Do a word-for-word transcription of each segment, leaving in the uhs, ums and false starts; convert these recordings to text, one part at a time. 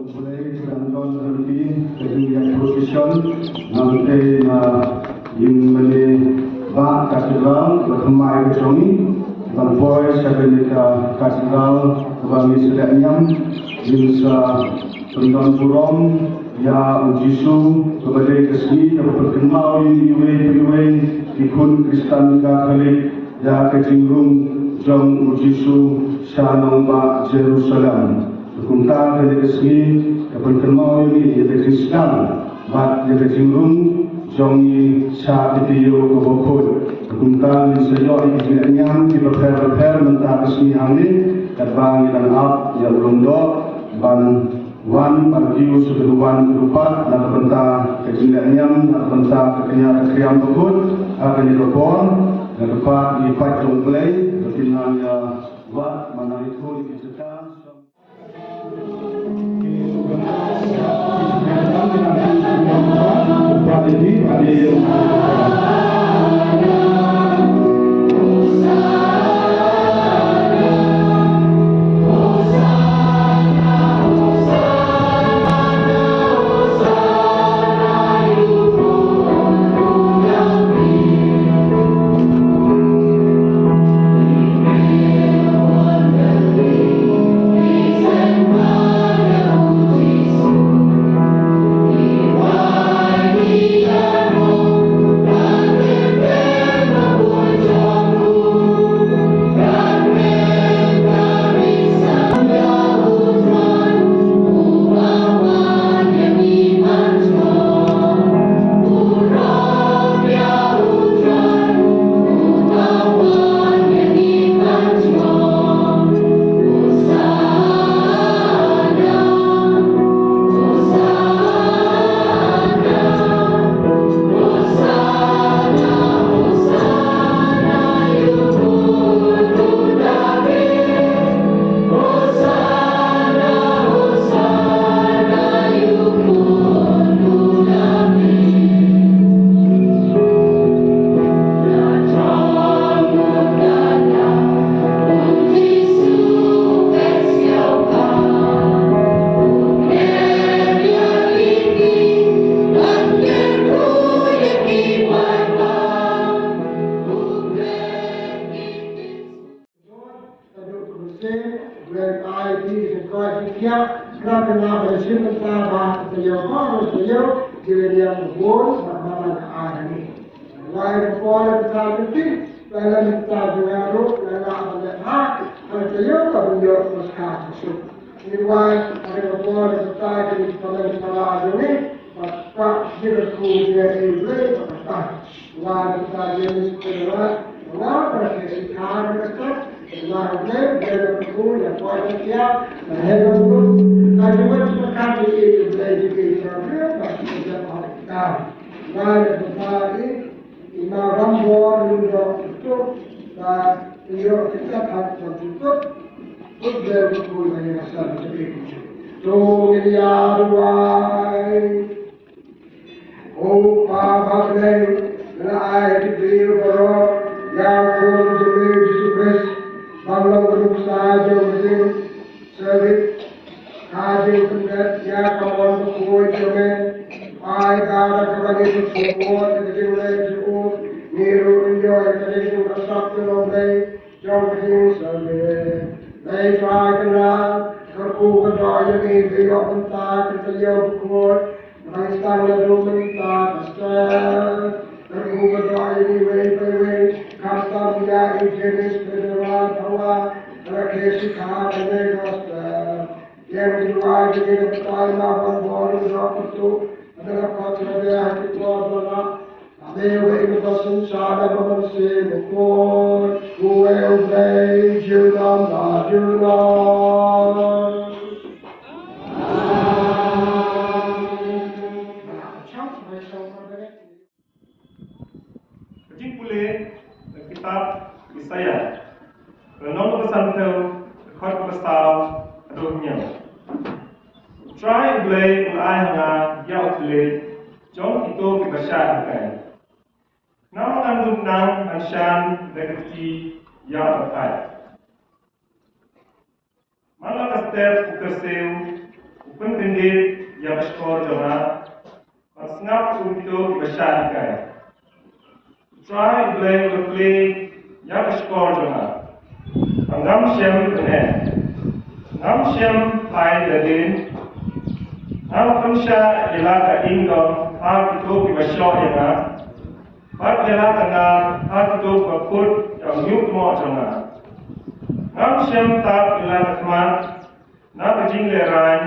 Blei, ka dang don ha lynti ka jingïaid procession, nangta na ïing mane ba Cathedral, ba thymmai ka jong ngi, ban poi sha kane ka Cathedral, kaba ngi sa leh niam, ngin sa pyndon burom ïa u Jisu, kaba dei ka sngi kaba pynkynmaw ïa ngi iwei pa iwei ki khun Khristan Katholik ïa ka jingrung jong u Jisu sha nongbah Jerusalem. Kumta kane ka sngi ka pynkynmaw ïa ngi ïa ka jingsdang bad ïa ka jingrung jong ngi sha ki taïew kaba khuid. Kumta ngin sa ïoh ïa ki jingeh niam kiba pher bapher mynta ka sngi hangne, katba ngi dang ap ïa u lyngdoh ban wan ban kiew sha ka duwan ka dupat na ka bynta ka jingeh niam, na ka bynta ka kñia ka kriam bakhuid ha kane ka por. Na ka dupat ngi pait jong U Blei, ka tin nang ïa wat man nang ïathuh ïa ki jaka. Ko Pa ba ha bneng, nga ai ïa ki briew baroh ïa u khun jong me Jisu Khrist, ban long ka nuksa jong ka jingïasyrdoh, ka jingpynbeit ïa ka mon bakhuid jong me. Ai ba da kaba ngi sngewthuh ïa ka jingleh jong u, ngi ruh ngin ïoh ïa ka jingjngohsap jong u Blei jong ka jingsyrdoh. Lei Trai, kane ka kyrkhu ka doh ïa ngi ba ïoh mynta ka taïew bakhuid. Ngi sdang naduh mynta ka step. Kyrkhu ka doh ïa ngi iwei pa iwei, khamtam ïa i James Federal Power, ka la khie shikhar kane ka step. Ïa ngi duwai jong ngi da ka tai ma ban bor u doh kyrkhu, da ka kot ka dei ha ki por ba la Ka jingpule na ka kitab Isaïah, ka lynnong kaba sanphew, ka dkhot kaba saw haduh hynñiew. U Trai U Blei u la ai ha nga ïa u thylliej jong kito kiba shah hikai. Khnang ba ngan dup nang ban shan da ka kti ïa u khaid. Man la ka step u kyrsiew, u Pynkyndit ïa ka shkor jong nga, bad sngap kum kito kiba shah hikai. U Trai U Blei u la plie ïa ka shkor jong nga, bad ngam shym pyneh, ngam shym phai ïa lade. Nga la pynshah ïa la ka ingdong ha kito kiba shoh ïa nga, bad ïa la ka ngar ha kito kiba kut ïa u hynñiewkmoh jong nga. Ngam shym tap ïa la ka khmat na ka jinglehrain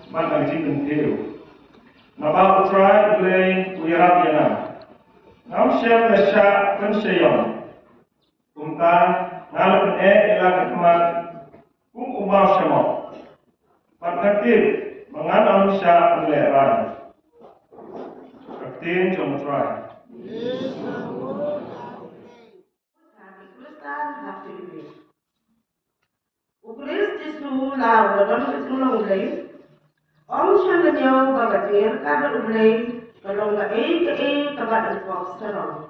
bad na ka jingkyntiew, naba U Trai U Blei u ïarap ïa nga. Ngam shym la shah pynshitom. Kumta nga la pyneh ïa la ka khmat kum u mawshamoh, bad nga tip ba ngan ym shah pynlehrain. Ka ktien jong U Trai. U Khrist Jisu la u la don ka jinglong Blei. Ong sha ka ñiew ba ka jingïaleh ka bad U Blei ka long kaei kaei kaba don pop sarong.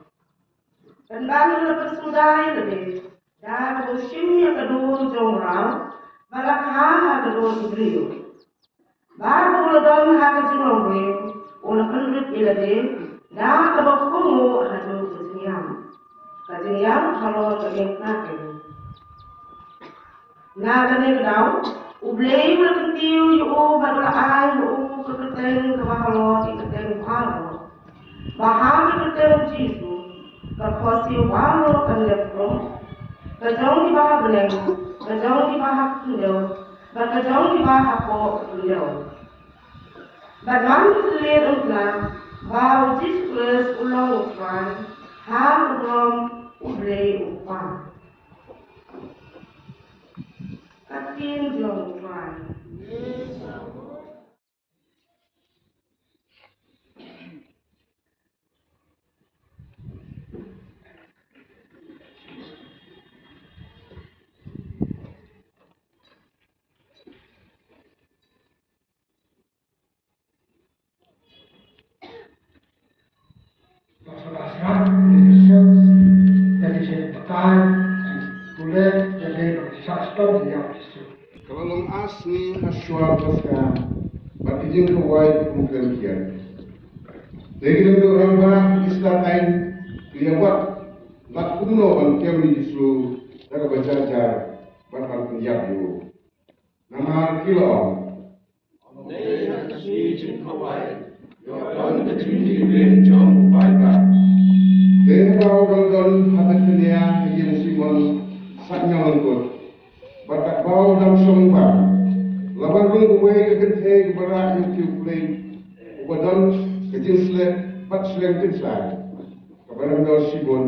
Pynban u la pynsuda ïa lade da kaba u shim ïa ka dur jong u mraw ba la kha ha ka dur u briew. Bad ba u la don ha ka jinglong briew u la pynrit ïa lade da kaba u kohnguh haduh ka jingïap, ka jingïap halor ka ïing ka sem. Na kane ka daw U Blei u la kyntiew ïa u bad u la ai ha u ka kyrteng kaba halor ki kyrteng baroh, ba ha ka kyrteng U Jisu ka khohsiew baroh kan lep rung, ka jong kiba ha bneng, ka jong kiba ha khyndew, bad ka jong kiba hapoh khyndew. Bad man ka thylliej ym tla ba U Jisu Khrist u long U Trai ha u burom U Blei U Kpa. Ka ktien jong U Trai. Ka la long ar sngi ha shuwa ka paska bad ki jingkhawai kum khlem khian. Te ki lyngdoh rangbah ki stad aiñ ki ïa wad lad kumno ban kem ïa u Jisu da kaba jar jar bad ban pynïap ïa u. Namar ki la ong, Dei na ka sngi jingkhawai ïoh don ka jingkyrmen jong u paidbah. Te haba u dang don ha Bethania ha ïing u Simon sah ñianglyngkut, bad katba u dang shong bam, la wan rung uwei ka kynthei kaba rah ïa u khiew khlei uba don ka jingsleh bad shleng kynsai, kaba dang don shibun.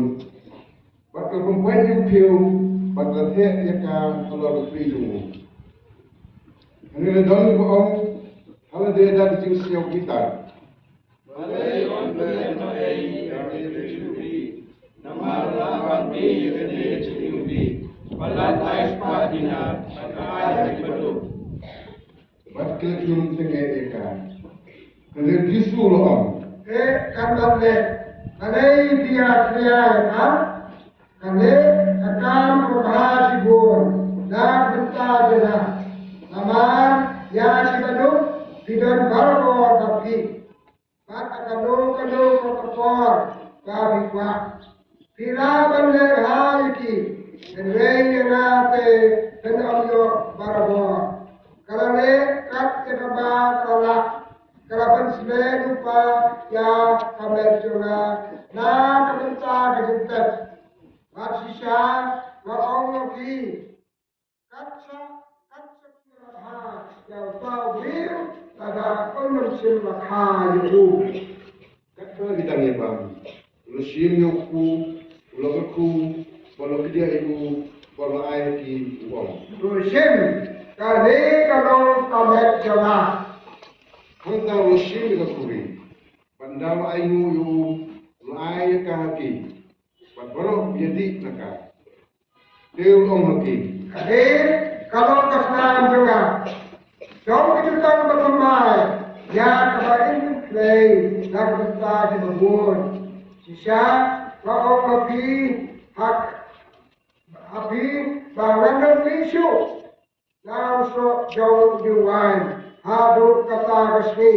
Bad ka la pynpait ïa u khiew bad la theh ïa ka halor ka kri jong u. Hangne la don kiba ong ha lade da ka jingsngew bitar, Balei yn pynlehnohei ïa kane ka jingïohi? Namar la ban mih ïa kane ka jingïohi ba la lai spah dinar bad ka ai ha kiba duk. Bad ki la kynjum tyngeh ïa ka. Hynrei u Jisu u la ong, eh, kan ym leh. Balei phi ïa khia ïa nga? Kane ka kam kaba bha shibun na ka bynta jong nga. Namar ïa kiba duk phi don barabor bad phi, bad ha kano kano ka por ba phi kwah phi lah ban leh bha ïa ki, hynrei ïa nga te phin ym ïoh barabor. Ka la leh kat ïa kaba ka la lah, ka la pynshlur lypa ïa ka met jong nga na ka bynta ka jingtep. Bad shisha nga ong ïa phi, kat sa, kat sa ki la bha ïa uta u briew lada un ym shim la kha ïa u. Katba ki dang ïa bam, u la shim ïa u kpu, u la kyrkhu, bad u la kdiah ïa u, bad u la ai ha ki, u ong, to shim, kane ka long ka met jong nga. Hangta u la shim ïa ka khuri, bad ynda u la ainguh ïa u, u la ai ïa ka ha ki, bad baroh ki ïadih na ka. Te u la ong ha ki, kane ka long ka snam jong nga jong ka jutang bathymmai, ïa kaba in pyntrei na ka bynta kiba bun. Shisha nga ong ha phi, ha, ha phi, ba ngan ym mih shuh na u soh jong u dewaiñ haduh kata ka sngi,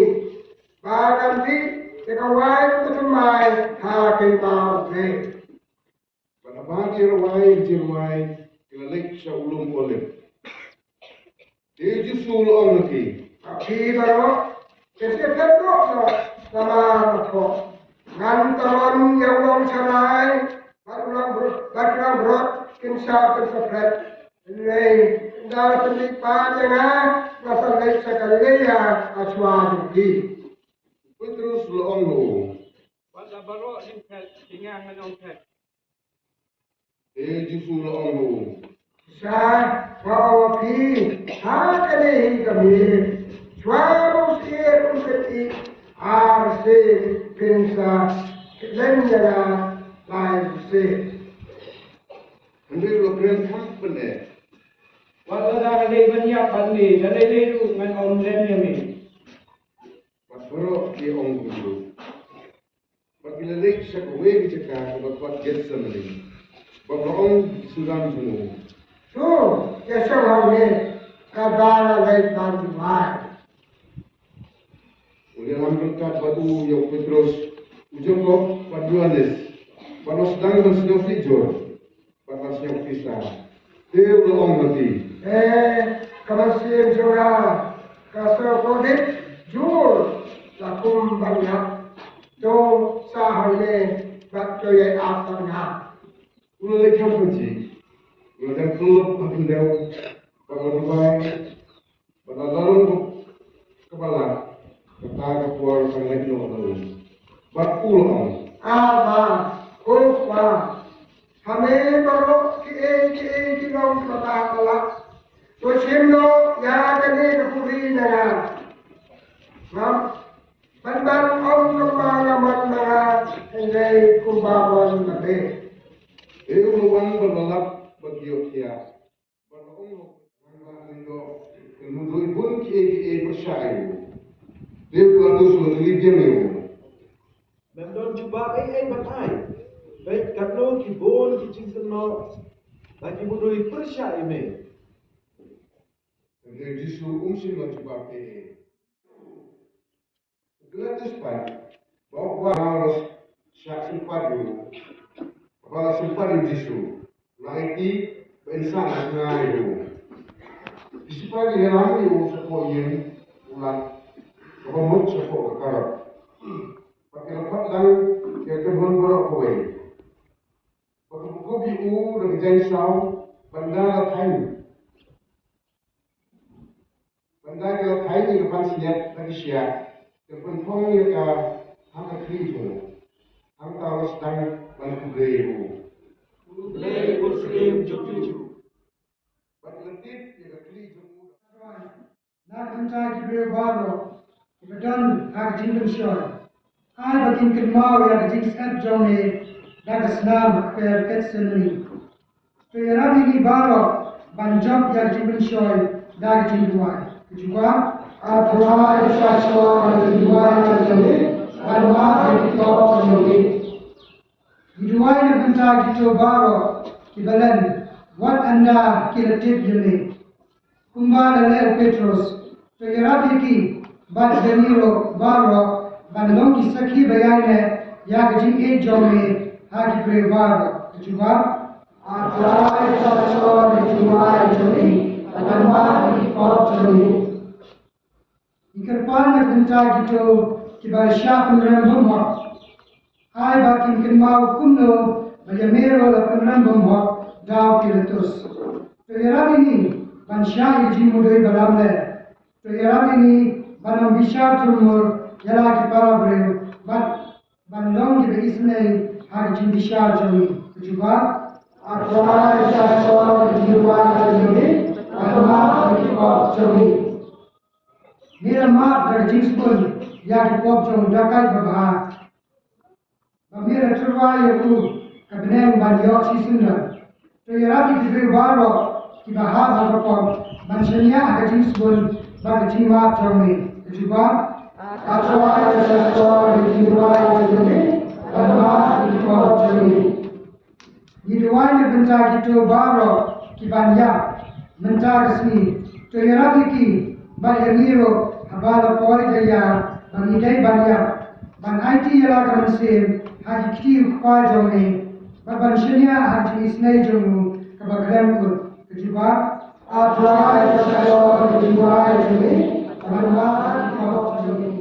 ba ngan dih ïa ka waiñ bathymmai ha ka hima U Blei. Bad haba ki la wai ïa ka jingrwai, ki la leit sha u lum Olib. Te U Jisu u la ong ha ki, phi baroh phin sa thep noh, namar nga thoh, ngan sa wan ïa u nongsharai, bad u nongbrot, bad u nongbrot kin sa pynsaphred. Hynrei ynda la pynmih pat ïa nga, nga sa leit sha Galilea ha shuwa jong phi. U Petros u la ong ha u, wat la baroh ngin phet, ïa nga ngan ym phet. Te U Jisu u la ong ha u, shisha nga ong ha phi, ha kane hi ka miet, shuwa ba u syiem un pyni, ar sien phin sa kren ïa nga lai sien. Hynrei u la kren kham pyneh, wat lada nga dei ban ïap bad me, da lei lei ruh ngan ym lem ïa me. Bad baroh ki ong kumjuh. Bad ki la leit sha kawei ka jaka kaba khot Gethsemane. Bad la ong ki synran jong u, to ïashong hangne, kaba nga leit ban duwai. U la ïalam ryngkat bad u ïa u Petros, u Jakob bad u Ïohannes, bad la sdang ban sngewsih jur bad ban sngewsih pisa. Te u la ong ha ki, eh, ka mynsiem jong nga ka sngewkordit jur, la kum ban ïap. To sah hangne bad to ïai ap bad nga. U la leit kham pynjih, u la dang kyllup ha khyndew bad u la duwai. Bad la don kaba lah, kata ka por ka leit noh na u. Bad u la ong, Aba, ko Kpa, ha me baroh kiei kiei ki long kiba bha ba lah. To shim noh ïa kane ka puri na nga. Ngam, ban ban ong kumba nga mon ma nga, hynrei kumba mon ma me. Te u la wan bad la lap bad ïohthiah. Bad la ong, ngan ba ïa u, in mudui bun kiei kiei pyrshah ïa u. Te u Pilatus u la kylli biang ïa u, mem don jubab ei ei ban ai? Peit katno ki bun ki jingkynnoh ba ki mudui pyrshah ïa me. Hynrei u Jisu um shym la jubab ei ei. Pilatus pat, ba u kwah, la shah sympat ïa u. Haba la sympat ïa u Jisu, la aiti ba in sah na tnga ïa u. Ki sipai ki la ïalam ïa u shapoh ïing u lad, kaba mut shapoh ka karod. Bad ki la khot lang ïa ka kynhun baroh kawei. Bad ki la kup ïa u da ka jaiñsaw, bad ynda la thaiñ, bad ynda ki la thaiñ ïa ka pansngiat da ki shiah, ki la pynphong ïa ka ha ka khlieh jong u. Hangta la sdang ban khublei ïa u. Khublei ïa u Syiem jong ki Jiw. Bad ki la tip ïa ka khlieh jong u. Na ka bynta ki briew baroh kiba don ha ka jingpynshoi, ai ba kin kynmaw ïa ka jingsyier jong me da ka snam ha ka kper Gethsemane. To ïarap ïa ngi baroh ban jop ïa ka jingpynshoi da ka jingduwai. Ka jubab, A Trai, sngewsih ïa ka jingduwai ka jong ngi, ban map ïa ki pop jong ngi. Ngi duwai na ka bynta kito baroh kiba len, wat ynda ki la tip ïa me. Kumba la leh u Petros, to ïarap ïa ki bad ïa ngi ruh baroh ban long ki sakhi ba ïaineh ïa ka jingïeit jong me ha ki briew baroh. Ka jubab, A Trai, sngewsih ïa ka jingduwai ka jong ngi, ban map ïa ki pop jong ngi. Ngi kyrpad na ka bynta kito kiba la shah pynrem bymhok. Ai ba kin kynmaw kumno ba ïa me ruh la pynrem bymhok da u Pilatus. To ïarap ïa ngi ban shah ïa ka jingmudui ba lamler. To ïarap ïa ngi ban ym bishar thurmur ïa la ki para briew bad ban long kiba isynei ha ka jingbishar jong ngi. Ka jubab, A Trai, sngewsih ïa ka jingduwai ka jong ngi, ban map ïa ki pop jong ngi. Me la map da ka jingsbun ïa ki pop jong u dakaid babha, ba me la tyrwa ïa u ka bneng ban ïoh shisyndon. To ïarap ïa ki briew baroh kiba hap ha ka pop ban shaniah ha ka jingsbun bad ka jingmap jong me. Ka jubab, A Trai, sngewsih ïa ka jingduwai ka jong ngi, ban map ïa ki pop jong ngi. Ngi duwai na ka bynta kito baroh ki ban ïap mynta ka sngi. To ïarap ïa ki Bad ïa ngi ruh, haba la poi da ïa ba ngi dei ban ïap, ban aiti ïa la ka mynsiem ha ki kti u Kpa jong ngi, bad ban shaniah ha ka jingisynei jong u kaba khlem kut. Ka jubab: A Trai, ka shalor, ka jubab jong ngi, ban mad ha ki hok jong ngi.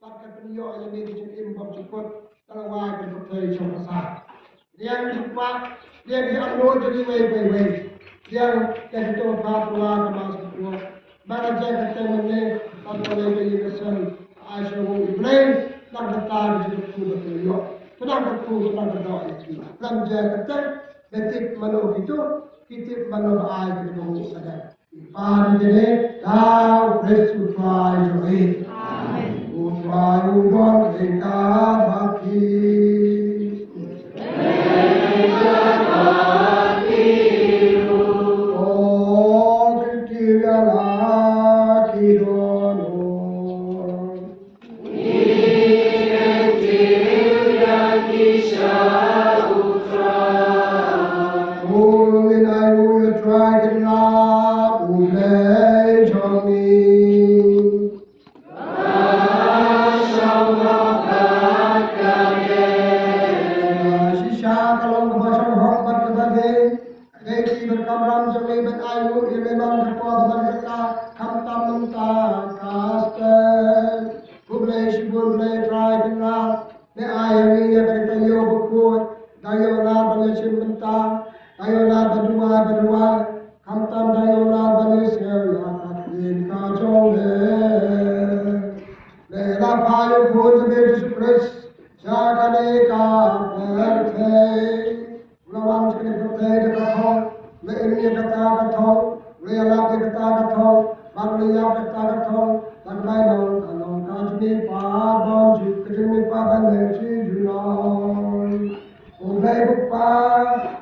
Bad ka pynïoh ïa ngi ka jingim bymjukut, ka la wai ka pyrthei sha ka sa. Liang ki kwah, liang ki angngur jong ngi wei wei wei. Liang ki jingtong pha pula ka mas ka pua. Bad ka jingkatei mynne, bad ka lei ka ïing ka sem, ai sha u Blei, nang kata ka jingkatei ba ka ïoh. Ka nang ka tu, ka nang ka doh ïa ki. Lam jingkatei, ba tip mano kito, ki tip mano ba ai ka jingkatei. Ïa phi ïa ngi da u Khrist u Trai jong ngi. Amen. U Trai u don ryngkat bad phi. O, kyntiew ïa la ki dohnud. Ngin ai nguh ïa u Trai Kynrad, u Blei jong ngi. Shisha ka long kaba shong hok bad kaba dei. Dei ki bad kamram jong ngi ban ai nguh ïa me man ka por ban rta khamtam mynta ka step. Khublei shibun Blei Trai Kynrad. Me ai ha ngi ïa ka taïew bakhuid. Dang ïoh lad ban ïashim bynta. Dang ïoh lad ban duwai ban duwai. Khamtam dang ïoh lad ban ïasngew ïa ka ktien ka jong me. Me la phah ïa u Khun jong me Jisu Khrist sha kane ka pyrthei. U la wan sha kane ka pyrthei da ka thong, u la im ïa kata ka thong, u la ïalap ïa kata ka thong, bad u la ïap ïa kata ka thong, bad ka bainong ka long ka jingmihpat bymjukut, ka jingmihpat ban leh junom. U Blei U Kpa,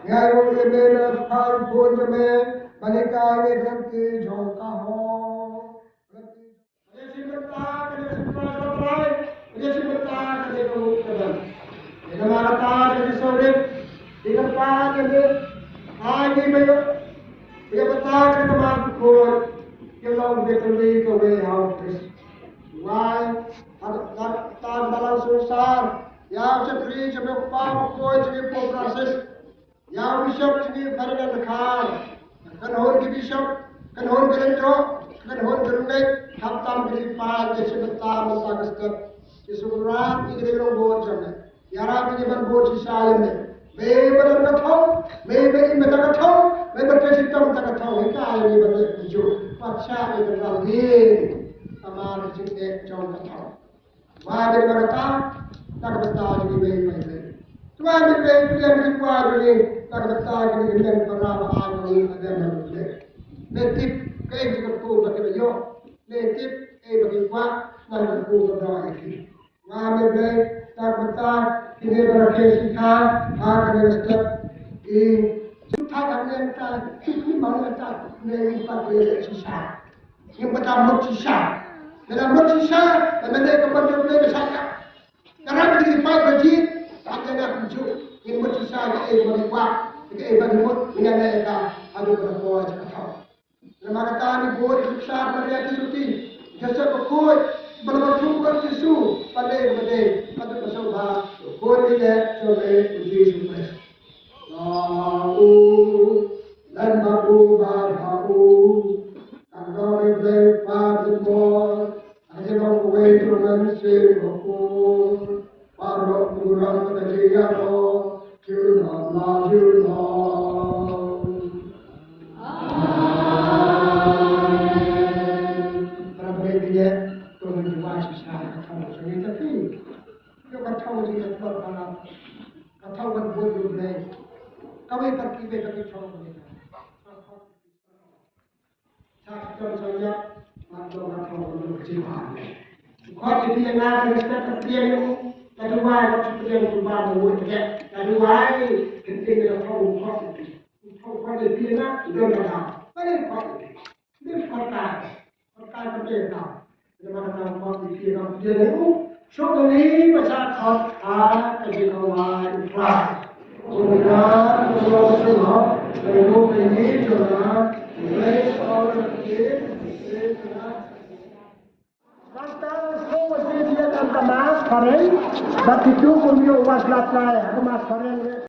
ngi ai nguh ïa me ba la phah u Khun jong me ban hikai ïa ngi ka lynti jong ka hok. Ka jingim mynta ka dei ka jingim mynta ka dei ka jingim mynta ka dei ka mut ka dei. Ïa namar kata ka dei ka sawrit. Ïa kata ka dei ai ngi ba ïoh. Ïa kata ka dei ka mar ka khuid. Ïa long ka dei ka wei ha u Khrist. Wai ha kata ka balang songsar. Ïa u shakri jong u Kpa u Khun jong u Pope Francis. Ïa u bishop jong ngi Ferdinand Dkhar, kynhun ki bishop, kynhun ki lyngdoh, kynhun ki rymngeit, khamtam ki paid, ïa shi bynta mynta ka step. Jisu Kynrad, ngi ki dei ki nongbud jong me. Ïarap ïa ngi ban bud shisha ïa me. Me ba don ka thong, me ba im bad ka thong, me ba trei shitom bad ka thong. Hikai ïa ngi ban leh kumjuh. Wat shah ïa ka rang ïing. Namar ka jingeh jong ka thong. Wai bad kata, na ka bynta jong ngi wei wei wei. Wai bad wei pdiang ki kwai jong ngi, na ka bynta jong ngi, ki hynmen ki para ba ai jong ngi, ka dem ha ngi. Me tip kaei ba ki kwah ba ki la ïoh. Me tip kaei ba ki kwah, ngan ïathuh ïa ki. Nga me Blei, ta kata kine ba rakhe shisha ha kane ka step. I, shu thait hangne mynta, shu khmih hangne mynta, ne ngin pat ïaleh shisha. Ngim pat mut shisha. Lada mut shisha, lada me leh ka mon jong U Blei ka shah ïap. Lada ki paid ba jied, hangne na kumjuh. Ngin mut shisha ïa kaei ba ngi kwah, ïa kaei ba ngi mut, ngin ïaleh ïa ka haduh ba la poi sha ka thaw. Namar kata ngi bud ïa ka bishar Maria Theisotti, Joseph Bakhuid, ba la ïathuh bad U Jisu, ba leh ba dei, haduh ba sngewbha, bud ïa ka jong U Jisu Khrist. Ba u, lem bad u, bad ha u, ka dei U Blei Kpa jingmut, ka jinglong kawei jong U Mynsiem Bakhuid. Baroh ki burom ka jingïaroh, junom la junom. Amen. Para bangeit, to ngin ïa wai shisha ka thaw jong ngi, ka thaw jong ngi, ka thaw jong ngi, ka thaw ban bud ïa U Blei. Kawei pat ki, kawei pat ki thaw jong ngi. Sa ka don sa ïap, ma don ka thong ka don ka jingwan. Khot ïa phi ïa nga ka respect ka pdiang ïa u, ka duwai ka pdiang kumba ma wut ka, ka duwai ka pdiang ïa ka thong khot ïa phi. Thong khot ïa phi ïa nga, don ka daw. Ka dei khot ïa phi. Dei khot ka. Khot ka ka dei ka daw. Namar kata u khot ïa phi ïa nga u pdiang ïa u. Shukor ïa u ba shah khot ha ka jingkhawai U Trai. U Trai u long sngewhok, u long ka ïing jong nga, u leit sha u lynti, u leit sha nga. Nangta u sngewbha ïa ka mass phareng, bad kito kum ïa u was la trai ha ka mass phareng.